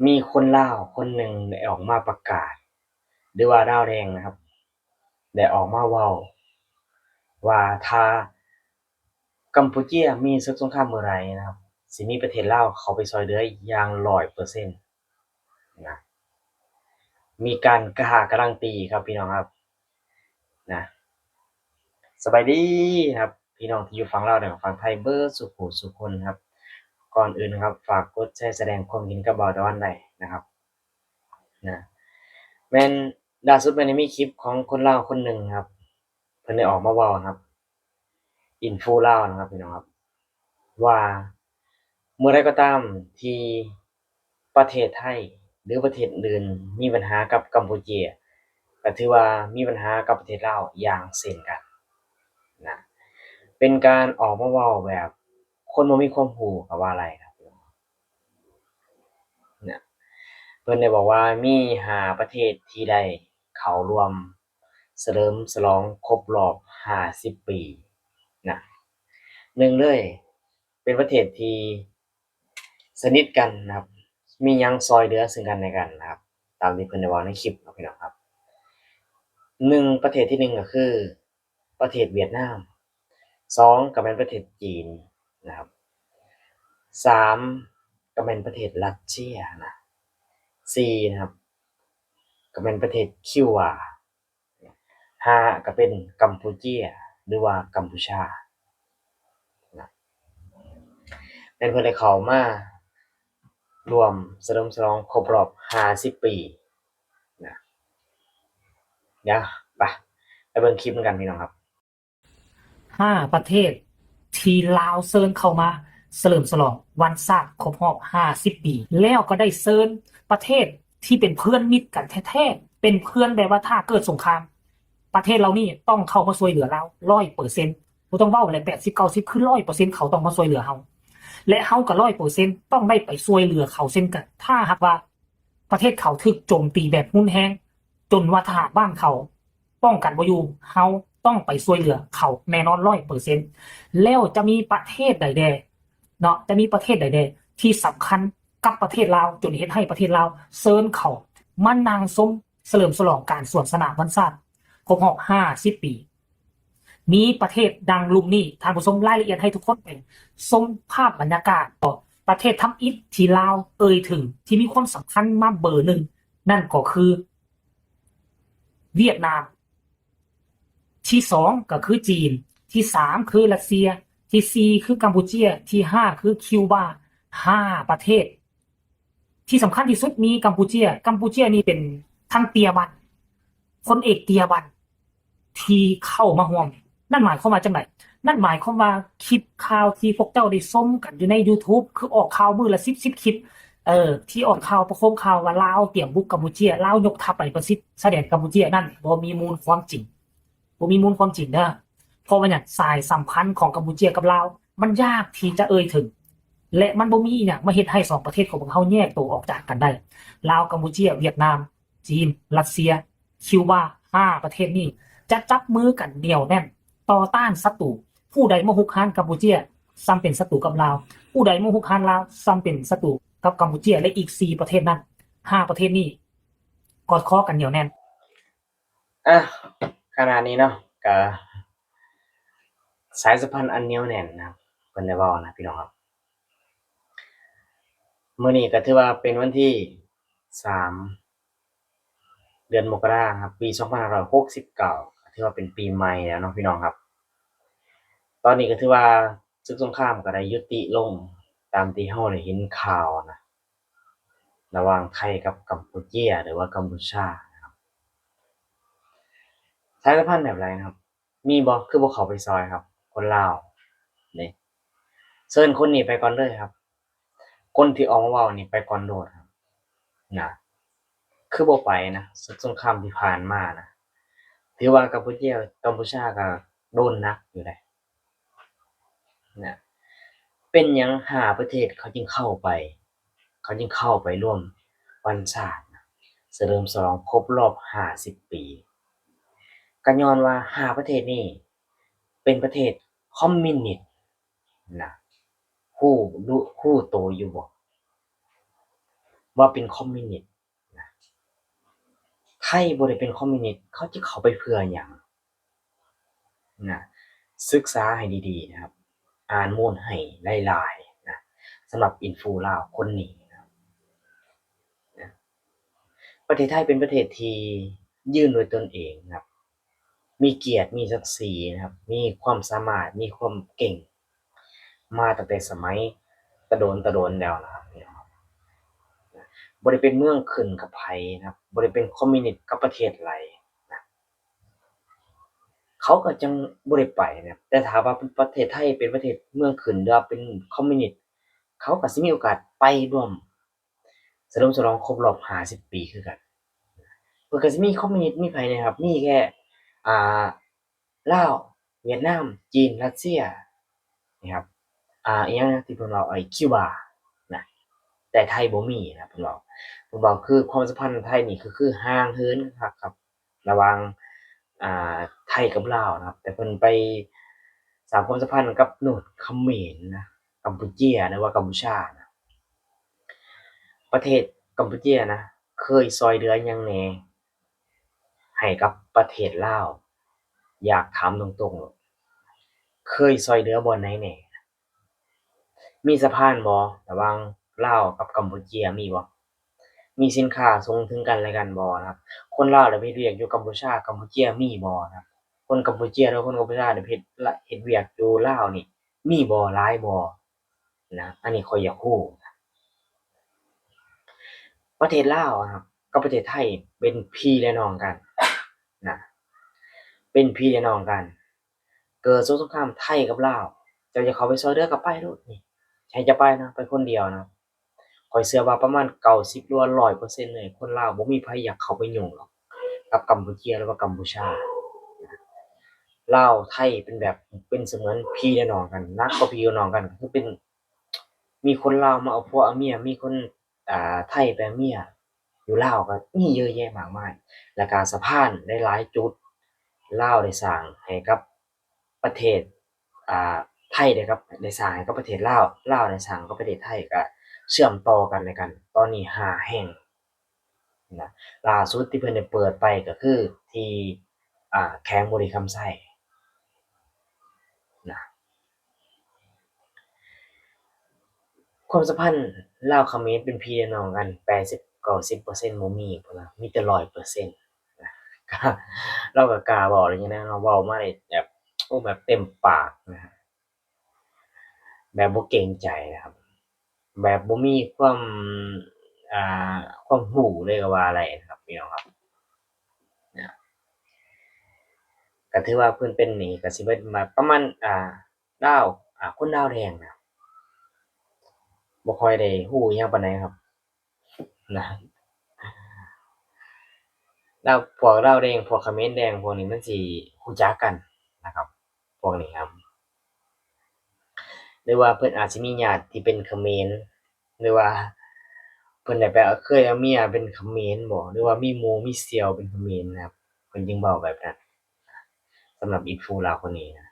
ມີຄົນລາວຄົນໜຶ່ງໄດ້ອອກມາປະກາດ ຫຼືວ່າລາວແດງນະຄັບ ໄດ້ອອກມາເວົ້າວ່າ ຖ້າກຳປູເຈຍມີເສິກສົງຄາມເມື່ອໃດນະຄັບ ຊິມີປະເທດລາວເຂົ້າໄປຊ່ອຍເຫຼືອຢ່າງຮ້ອຍເປີເຊັນນະ. ມີການກະຫາກາລັງຕີຄັບ ພີ່ນ້ອງຄັບນະ. ສະບາຍດີຄັບ ພີ່ນ້ອງທີ່ຢູ່ຝັ່ງລາວ ແລະ ກະຝັ່ງໄທເບິດສູ່ຜູ້ສູ່ຄົນຄັບ. ກ່ອນອື່ນຄັບ ຝາກກົດແຊ ສະແດງຄວາມຄິດເຫັນກັບບ່າວຕາວັນໄດ້ນະຄັບນະ. ແມ່ນລ່າສຸດແມ່ນໄດ້ມີຄລິບຂອງຄົນລາວຄົນໜຶ່ງຄັບ ເພິ່ນໄດ້ອອກມາເວົ້ານະຄັບ ອິນຟູລາວນະຄັບ ພີ່ນ້ອງຄັບ ວ່າເມື່ອໃດກໍຕາມທີ່ປະເທດໄທ ຫຼື ປະເທດອື່ນມີບັນຫາກັບກຳປູເຈຍ ກໍຖືວ່າມີບັນຫາກັບປະເທດລາວຢ່າງເຊັ່ນກັນນະ. ເປັນການອອກມາເວົ້າແບບຄົນບໍ່ມີຄວາມຮູ້ກໍວ່າໄດ້ນະ. ເພິ່ນໄດ້ບອກວ່າມີຫ້າປະເທດທີ່ໄດ້ເຂົ້າຮ່ວມສະເຫຼີມສະຫຼອງຄົບຮອບຫ້າສິບປີນະ. ໜຶ່ງເລີຍ ເປັນປະເທດທີ່ສະໜິດກັນນະຄັບ ມີຫຍັງຊ່ອຍເຫຼືອເຊິ່ງກັນແລະກັນນະຄັບ ຕາມທີ່ເພິ່ນໄດ້ເວົ້າໃນຄລິບເນາະ ພີ່ນ້ອງຄັບ. ໜຶ່ງ ປະເທດທີໜຶ່ງກໍຄື ປະເທດຫວຽດນາມ, ສອງ ກໍແມ່ນປະເທດຈີນນະຄັບ, ສາມ ກໍແມ່ນປະເທດຣັດເຊຍນະ, ສີ່ ນະຄັບ ກໍແມ່ນປະເທດຄິວບາ, ຫ້າ ກໍເປັນກຳປູເຈຍ ຫຼືວ່າກຳປູຊານະ, ແມ່ນເພິ່ນໄດ້ເຂົ້າມາຮ່ວມສະເຫຼີມສະຫຼອງຄົບຮອບຫ້າສິບປີນະ. ດຽວ ໄປ ໄປເບິ່ງຄລິບນຳກັນ ພີ່ນ້ອງຄັບ. ຫ້າປະເທດທີ່ລາວເຊີນເຂົ້າມາສະເຫຼີມສະຫຼອງວັນຊາດຄົບຮອບຫ້າສິບປີ ແລ້ວກໍໄດ້ເຊີນປະເທດທີ່ເປັນເພື່ອນມິດກັນແທ້ໆ ເປັນເພື່ອນແບບວ່າຖ້າເກີດສົງຄາມ ປະເທດເຫຼົ່ານີ້ຕ້ອງເຂົ້າມາຊ່ວຍເຫຼືອລາວຮ້ອຍເປີເຊັນ ບໍ່ຕ້ອງເວົ້າແຫຼະ ແປດສິບ ເກົ້າສິບ ຄືຮ້ອຍເປີເຊັນ ເຂົາຕ້ອງມາຊ່ວຍເຫຼືອເຮົາ ແລະ ເຮົາກໍຮ້ອຍເປີເຊັນຕ້ອງໄດ້ໄປຊ່ວຍເຫຼືອເຂົາເຊັ່ນກັນ ຖ້າຫາກວ່າ ປະເທດເຂົາຖືກໂຈມຕີແບບຮຸນແຮງ ຈົນວ່າທະຫານບ້ານເຂົາປ້ອງກັນບໍ່ຢູ່ ເຮົາຕ້ອງໄປຊ່ວຍເຫຼືອເຂົາແນ່ນອນຮ້ອຍເປີເຊັນ. ແລ້ວຈະມີປະເທດໃດແດ່ເນາະ ຈະມີປະເທດໃດແດ່ທີ່ສຳຄັນກັບປະເທດລາວ ຈົນເຮັດໃຫ້ປະເທດລາວເຊີນເຂົາມານັ່ງຊົມສະເຫຼີມສະຫຼອງການສວນສະໜາມວັນຊາດຄົບຮອບຫ້າສິບປີ? ມີປະເທດດັ່ງລຸ່ມນີ້ ທ່ານຜູ້ຊົມ ລາຍລະອຽດໃຫ້ທຸກຄົນໄປຊົມພາບບັນຍາກາດ. ປະເທດທຳອິດທີ່ລາວເອີ່ຍເຖິງ ທີ່ມີຄວາມສຳຄັນມາເບີໜຶ່ງ ນັ້ນກໍຄືຫວຽດນາມ, ທີສອງກໍຄືຈີນ, ທີສາມຄືຣັດເຊຍ, ທີສີ່ຄືກຳປູເຈຍ, ທີຫ້າຄືຄິວບາ. ຫ້າປະເທດ ທີ່ສຳຄັນທີ່ສຸດມີກຳປູເຈຍ. ກຳປູເຈຍນີ້ເປັນທ່ານເຕຍບັນ, ພົນເອກເຕຍບັນ ທີ່ເຂົ້າມາຮ່ວມ. ນັ້ນໝາຍຄວາມວ່າຈັ່ງໃດ? ນັ້ນໝາຍຄວາມວ່າຄລິບຂ່າວທີ່ພວກເຈົ້າໄດ້ຊົມກັນຢູ່ໃນຢູທູບ ຄືອອກຂ່າວມື້ລະສິບ ສິບຄລິບ ເອີ ທີ່ອອກຂ່າວປະໂຄມຂ່າວວ່າລາວຕຽມບຸກກຳປູເຈຍ, ລາວຍົກທັບໄປປະຊິດຊາຍແດນກຳປູເຈຍ ນັ້ນບໍ່ມີມູນຄວາມຈິງ. ບໍ່ມີມູນຄວາມຈິງເດີ. ເພາະວ່າຫຍັງ? ສາຍສຳພັນຂອງກຳປູເຈຍກັບລາວ ມັນຍາກທີ່ຈະເອີ່ຍເຖິງ ແລະ ມັນບໍ່ມີອີ່ຫຍັງມາເຮັດໃຫ້ສອງປະເທດຂອງພວກເຮົາແຍກໂຕອອກຈາກກັນໄດ້. ລາວ, ກຳປູເຈຍ, ຫວຽດນາມ, ຈີນ, ຣັດເຊຍ, ຄິວບາ, ຫ້າປະເທດນີ້ຈະຈັບມືກັນໜຽວແໜ້ນຕໍ່ຕ້ານສັດຕູ. ຜູ້ໃດມາຮຸກຮານກຳປູເຈຍ ສ່ຳເປັນສັດຕູກັບລາວ, ຜູ້ໃດມາຮຸກຮານລາວ ສ່ຳເປັນສັດຕູກັບກຳປູເຈຍ ແລະ ອີກສີ່ປະເທດນັ້ນ. ຫ້າປະເທດນີ້ກອດຄໍກັນໜຽວແໜ້ນ. ອ່ະ ຂະນະນີ້ເນາະ ກະສາຍສຳພັນອັນໜຽວແໜ້ນນະ ເພິ່ນໄດ້ເວົ້ານະ ພີ່ນ້ອງເນາະ. ມື້ນີ້ກະຖືວ່າເປັນວັນທີສາມ ເດືອນມົກກະລານະ ປີສອງພັນຫ້າຮ້ອຍຫົກສິບເກົ້າ ກະຖືວ່າເປັນປີໃໝ່ແລ້ວເນາະ ພີ່ນ້ອງເນາະ. ຕອນນີ້ກະຖືວ່າສຶກສົງຄາມກະໄດ້ຍຸຕິລົງ ຕາມທີ່ເຮົາໄດ້ເຫັນຂ່າວນະ ລະຫວ່າງໄທກັບກຳປູເຈຍ ຫຼືວ່າກຳປູຊານະ. ສາຍສຳພັນແບບໃດນະ ມີບໍ່? ຄືບໍ່ເຂົ້າໄປຊ່ອຍຄັບ ຄົນລາວເດ້. ເຊີນຄົນນີ້ໄປກ່ອນເລີຍຄັບ. ຄົນທີ່ອອກມາເວົ້ານີ້ໄປກ່ອນໂລດຄັບນະ. ຄືບໍ່ໄປນະ? ສົງຄາມທີ່ຜ່ານມານະ ຖືວ່າກຳປູເຈຍ ກຳປູຊາກະໂດນໜັກຢູ່ເດ້. ນະ ເປັນຫຍັງຫ້າປະເທດເຂົາຈຶ່ງເຂົ້າໄປ ເຂົາຈຶ່ງເຂົ້າໄປຮ່ວມວັນຊາດນະ ສະເຫຼີມສະຫຼອງຄົບຮອບຫ້າສິບປີ? ກະຍ້ອນວ່າຫ້າປະເທດນີ້ເປັນປະເທດຄອມມິວນິດນະ. ຮູ້ ຮູ້ໂຕຢູ່ບໍ່? ວ່າເປັນຄອມມິວນິດນະ. ໄທບໍ່ໄດ້ເປັນຄອມມິວນິດ ເຂົາຈະເຂົ້າໄປເພື່ອຫຍັງນະ? ສຶກສາໃຫ້ດີໆນະຄັບ ອ່ານມູນໃຫ້ຫຼາຍໆນະ ສຳລັບອິນຟູລາວຄົນນີ້ນະ. ປະເທດໄທເປັນປະເທດທີ່ຢືນດ້ວຍຕົນເອງນະຄັບ ມີກຽດ ມີສັກສີນະຄັບ ມີຄວາມສາມາດ ມີຄວາມເກັ່ງ ມາຕັ້ງແຕ່ສະໄໝຕະດົນຕະດົນແລ້ວນະຄັບ ບໍ່ໄດ້ເປັນເມືອງຂຶ້ນກັບໃຜນະຄັບ ບໍ່ໄດ້ເປັນຄອມມິວນິດກັບປະເທດໃດນະ. ເຂົາກໍຈັ່ງບໍ່ໄດ້ໄປນະ ແຕ່ຖ້າວ່າປະເທດໄທເປັນປະເທດເມືອງຂຶ້ນ ຫຼືວ່າເປັນຄອມມິວນິດ ເຂົາກໍຊິມີໂອກາດໄປຮ່ວມສະເຫຼີມສະຫຼອງຄົບຮອບຫ້າສິບປີຄືກັນ. ເພິ່ນກໍຊິມີຄອມມິວນິດ ມີໃຜແດ່ນະຄັບ ມີແຄ່ ອ່າ ລາວ ຫວຽດນາມ ຈີນ ຣັດເຊຍນະຄັບ ອ່າ ອີ່ຫຍັງນະທີ່ເພິ່ນເວົ້າ ໄອ້ ຄິວບານະ ແຕ່ໄທບໍ່ມີນະ ເພິ່ນເວົ້າ ເພິ່ນເວົ້າຄືຄວາມສຳພັນໄທນີ້ຄື ຄືຫ່າງເຫີນຄັກໆ ລະຫວ່າງ ອ່າ ໄທກັບລາວນະຄັບ ແຕ່ເພິ່ນໄປສ້າງຄວາມສຳພັນກັບໂນ່ນ ຂະເໝນນະ ກຳປູເຈຍ ຫຼືວ່າກຳປູຊານະ. ປະເທດກຳປູເຈຍນະ ເຄີຍຊ່ອຍເຫຼືອຫຍັງແດ່ໃຫ້ກັບປະເທດລາວ? ຢາກຖາມຕົງໆໂລດ ເຄີຍຊ່ອຍເຫຼືອບ່ອນໃດແດ່? ມີສະພານບໍ່ ລະຫວ່າງລາວກັບກຳປູເຈຍ ມີບໍ່? ມີສິນຄ້າສົ່ງເຖິງກັນແລະກັນບໍ່ນະ? ຄົນລາວໄດ້ໄປເຮັດວຽກຢູ່ກຳປູຊາ ກຳປູເຈຍ ມີບໍ່ນະ? ຄົນກຳປູເຈຍ ຫຼືຄົນກຳປູຊາໄດ້ໄປເຮັດ ເຮັດວຽກຢູ່ລາວນີ້ ມີບໍ່ ຫຼາຍບໍ່ນະ? ອັນນີ້ຂ້ອຍຢາກຮູ້ນະ. ປະເທດລາວນະ ກັບປະເທດໄທເປັນພີ່ແລະນ້ອງກັນນະ ເປັນພີ່ແລະນ້ອງກັນ. ເກີດສົງຄາມໄທກັບລາວ ເຈົ້າຢາກເຂົ້າໄປຊ່ອຍເຫຼືອກໍໄປໂລດນີ້ ໃຜຈະໄປນະ ໄປຄົນດຽວນະ. ຂ້ອຍເຊື່ອວ່າປະມານເກົ້າສິບ ຫຼືວ່າຮ້ອຍເປີເຊັນເລີຍ ຄົນລາວບໍ່ມີໃຜຢາກເຂົ້າໄປຫຍຸ້ງດອກ ກັບກຳປູເຈຍ ຫຼືວ່າກຳປູຊາ. ລາວໄທເປັນແບບ ເປັນສະເໝືອນພີ່ແລະນ້ອງກັນ ໜັກກວ່າພີ່ກວ່ານ້ອງກັນ ກໍຄືເປັນ ມີຄົນລາວມາເອົາຜົວເອົາເມຍ ມີຄົນ ອ່າ ໄທໄປເອົາເມຍຢູ່ລາວກໍມີເຍອະແຍະມາກມາຍ. ແລ້ວກໍສະພານຫຼາຍໆຈຸດ ລາວໄດ້ສ້າງໃຫ້ກັບປະເທດ ອ່າ ໄທໄດ້ກັບ ໄດ້ສ້າງໃຫ້ກັບປະເທດລາວ ລາວໄດ້ສ້າງກັບປະເທດໄທ ກໍເຊື່ອມຕໍ່ກັນແລະກັນ ຕອນນີ້ຫ້າແຫ່ງນະ. ລ່າສຸດທີ່ເພິ່ນໄດ້ເປີດໄປກໍຄືທີ່ ອ່າ ແຂວງບໍລິຄຳໄຊນະ. ຄວາມສຳພັນລາວຂະເໝນເປັນພີ່ນ້ອງກັນ ແປດສິບ ເກົ້າສິບເປີເຊັນບໍ່ມີພຸ້ນນະ ມີແຕ່ຮ້ອຍເປີເຊັນນະ. ລາວກໍກ້າເວົ້າເລີຍນະ ເວົ້າມາໄດ້ແບບ ໂອ້ ແບບເຕັມປາກນະ ແບບບໍ່ເກງໃຈນະຄັບ ແບບບໍ່ມີຄວາມ ອ່າ ຄວາມຮູ້ເລີຍກໍວ່າໄດ້ນະຄັບ ພີ່ນ້ອງຄັບນະ. ກໍຖືວ່າເພິ່ນເປັນນີ້ກໍຊິເປັນມາປະມານ ອ່າ ລາວ ອ່າ ຄົນລາວແດງນະ ບໍ່ຄ່ອຍໄດ້ຮູ້ຫຍັງປານໃດຄັບນະ. ລາວ ພວກລາວແດງ ພວກຂະເໝນແດງ ພວກນີ້ມັນຊິຮູ້ຈັກກັນນະຄັບ ພວກນີ້ນະ. ຫຼືວ່າເພິ່ນອາດຊິມີຍາດທີ່ເປັນຂະເໝນ ຫຼືວ່າເພິ່ນໄດ້ໄປເອົາ ເຄີຍເອົາເມຍເປັນຂະເໝນບໍ ຫຼືວ່າມີໝູ່ມີສ່ຽວເປັນຂະເໝນນະຄັບ ເພິ່ນຈຶ່ງເວົ້າແບບນັ້ນ. ສຳລັບອິນຟູລາວຄົນນີ້ນະ